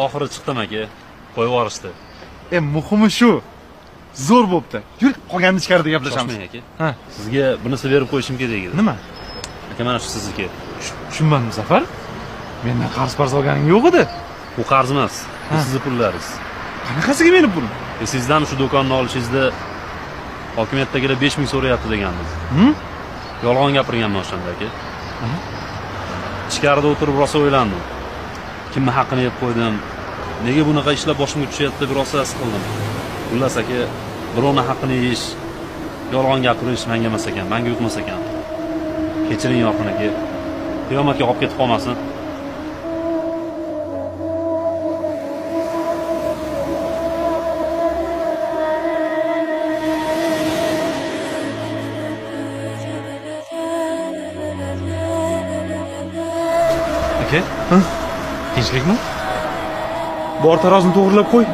Oxiri chiqdim aka. Qo'yib yuborishdi. Muhimi shu. Zo'r bo'pti. Yur, qolganini ichkarida gaplashamiz. Shoshmang aka. Ha. Sizga bir narsa berib qo'yishim kerak edi. Nima? Aka, mana shu sizniki. Tushunmadim, Zafar. Mendan qarz parz olganing yo'q edi. Bu qarz emas. Bu Ha. sizni pullaringiz. Qanaqasiga meni pulim? Sizdan shu do'konni olishingizda hokimiyatdagilar 5000 so'rayapti deganmiz. Yolg'on gapirganman o'shanda aka. Ichkarida o'tirib rosa o'ylandim. Kimni haqqini yeb qo'ydim? Nega bunaqa ishlar boshimga tushyapti deb rosa siqildim. Xullas aka, birovni haqqini yeyish, yolg'on gapirish menga emas ekan, menga yuqmas ekan. Kechiring Yorqin aka. Qiyomatga olib ketib qolmasin. Aka, tinchlikmi? Bor tarozini to'g'rilab qo'y.